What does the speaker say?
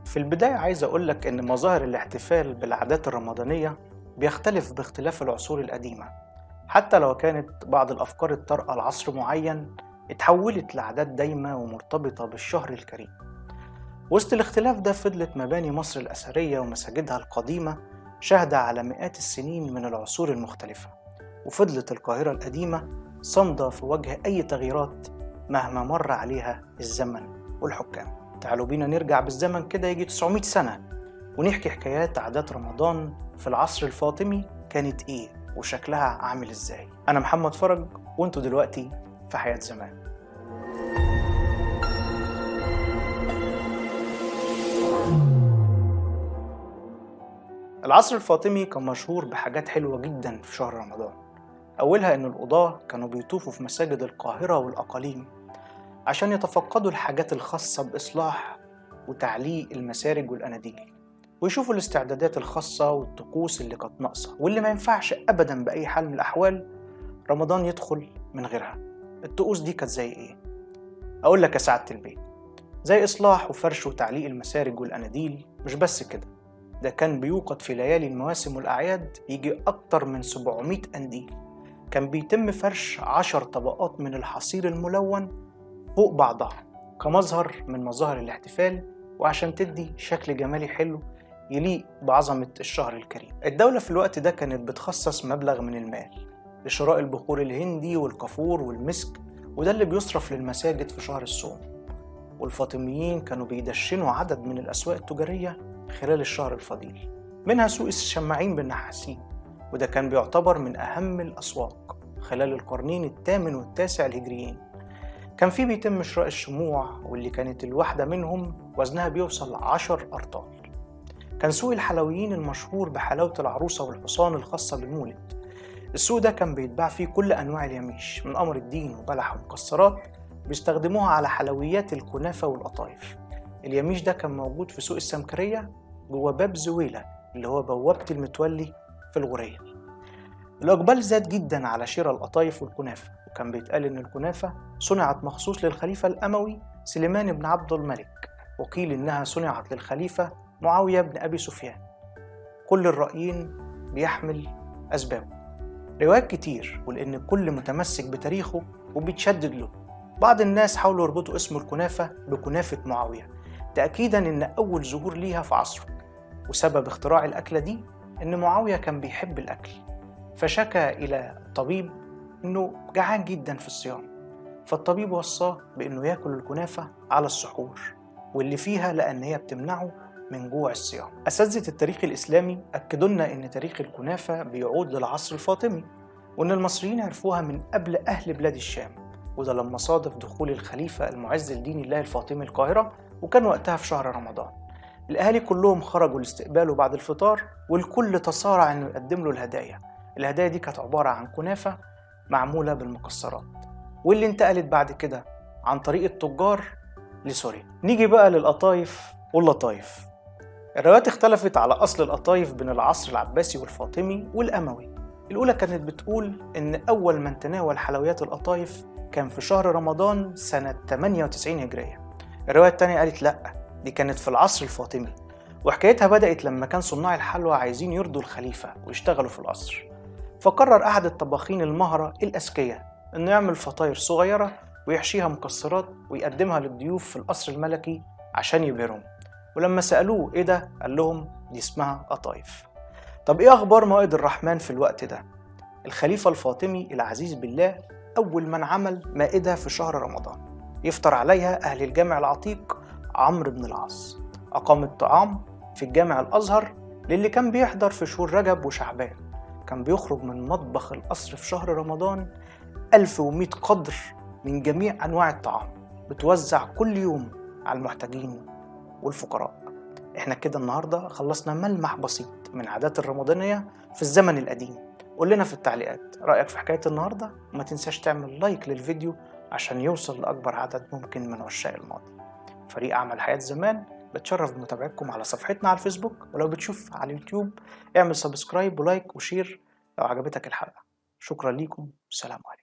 في البداية عايز أقولك إن مظاهر الاحتفال بالعادات الرمضانية بيختلف باختلاف العصور القديمة، حتى لو كانت بعض الأفكار الطارئة لعصر معين اتحولت لعادات دايمة ومرتبطة بالشهر الكريم. وسط الاختلاف ده فضلت مباني مصر الأثرية ومساجدها القديمة شاهدة على مئات السنين من العصور المختلفة، وفضلت القاهرة القديمة صامدة في وجه أي تغييرات مهما مر عليها الزمن والحكام. تعالوا بينا نرجع بالزمن كده يجي 900 سنة ونحكي حكايات عادات رمضان في العصر الفاطمي كانت إيه وشكلها عامل إزاي. أنا محمد فرج وانتوا دلوقتي في حياة زمان. العصر الفاطمي كان مشهور بحاجات حلوة جدا في شهر رمضان. أولها إن القضاة كانوا بيطوفوا في مساجد القاهرة والأقاليم عشان يتفقدوا الحاجات الخاصة بإصلاح وتعليق المسارج والأناديل، ويشوفوا الاستعدادات الخاصة والطقوس اللي كانت ناقصة واللي ما ينفعش أبداً بأي حال من الأحوال رمضان يدخل من غيرها. الطقوس دي كانت زي إيه؟ أقول لك يا سعادة البيت، زي إصلاح وفرش وتعليق المسارج والأناديل. مش بس كده، ده كان بيوقد في ليالي المواسم والأعياد يجي أكتر من 700 قنديل. كان بيتم فرش 10 طبقات من الحصير الملون فوق بعضها كمظهر من مظاهر الاحتفال، وعشان تدي شكل جمالي حلو يليق بعظمة الشهر الكريم. الدولة في الوقت ده كانت بتخصص مبلغ من المال لشراء البخور الهندي والكافور والمسك، وده اللي بيصرف للمساجد في شهر الصوم. والفاطميين كانوا بيدشنوا عدد من الأسواق التجارية خلال الشهر الفضيل، منها سوق الشماعين بالنحاسين، وده كان بيعتبر من أهم الأسواق خلال القرنين الثامن والتاسع الهجريين. كان في بيتم شراء الشموع، واللي كانت الواحدة منهم وزنها بيوصل 10 أرطال. كان سوق الحلويين المشهور بحلاوة العروسة والحصان الخاصة بالمولد. السوق ده كان بيتباع فيه كل أنواع اليميش من قمر الدين وبلح ومكسرات بيستخدموها على حلويات الكنافة والقطايف. اليميش ده كان موجود في سوق السمكرية جوه باب زويلة اللي هو بوابة المتولي في الغورية. الإقبال زاد جدا على شراء القطايف والكنافة، وكان بيتقال إن الكنافة صنعت مخصوص للخليفة الأموي سليمان بن عبد الملك، وقيل إنها صنعت للخليفة معاوية بن أبي سفيان. كل الرأيين بيحمل أسبابه. روايات كتير، ولأن الكل متمسك بتاريخه وبيتشدد له. بعض الناس حاولوا يربطوا اسم الكنافة بكنافة معاوية تأكيدا إن أول ظهور ليها في عصره، وسبب اختراع الأكلة دي إن معاوية كان بيحب الأكل، فشكى إلى الطبيب إنه جعان جدا في الصيام، فالطبيب وصاه بإنه ياكل الكنافة على السحور واللي فيها لأن هي بتمنعه من جوع الصيام. أساتذة التاريخ الإسلامي أكدوا لنا إن تاريخ الكنافة بيعود للعصر الفاطمي، وإن المصريين عرفوها من قبل أهل بلاد الشام، وده لما صادف دخول الخليفة المعز لدين الله الفاطمي القاهرة، وكان وقتها في شهر رمضان. الأهالي كلهم خرجوا لاستقباله بعد الفطار، والكل تصارع إنه يقدم له الهدايا. الهدايا دي كانت عبارة عن كنافة معمولة بالمكسرات، واللي انتقلت بعد كده عن طريق التجار لسوريا. نيجي بقى للقطايف واللطايف. الروايات اختلفت على أصل القطايف بين العصر العباسي والفاطمي والأموي. الأولى كانت بتقول إن أول من تناول حلويات القطايف كان في شهر رمضان سنة 98 هجرية. الرواية الثانية قالت لأ، دي كانت في العصر الفاطمي، وحكايتها بدأت لما كان صناع الحلوى عايزين يرضوا الخليفة ويشتغلوا في القصر، فقرر أحد الطباخين المهرة الأذكياء إنه يعمل فطاير صغيرة ويحشيها مكسرات ويقدمها للضيوف في القصر الملكي عشان يبهرهم. ولما سألوه إيه ده؟ قال لهم دي اسمها قطايف. طب إيه أخبار موائد الرحمن في الوقت ده؟ الخليفة الفاطمي العزيز بالله أول من عمل مائدة في شهر رمضان يفطر عليها أهل الجامع العتيق عمرو بن العاص. أقام الطعام في الجامع الأزهر للي كان بيحضر في شهور رجب وشعبان. كان بيخرج من مطبخ القصر في شهر رمضان 1100 قدر من جميع أنواع الطعام بتوزع كل يوم على المحتاجين والفقراء. احنا كده النهاردة خلصنا ملمح بسيط من عادات الرمضانية في الزمن القديم. قول لنا في التعليقات رأيك في حكاية النهاردة، وما تنساش تعمل لايك للفيديو عشان يوصل لأكبر عدد ممكن من عشاق الماضي. فريق عمل حياة زمان بتشرف بمتابعتكم على صفحتنا على الفيسبوك، ولو بتشوف على اليوتيوب اعمل subscribe و like و share لو عجبتك الحلقة. شكرا ليكم والسلام عليكم.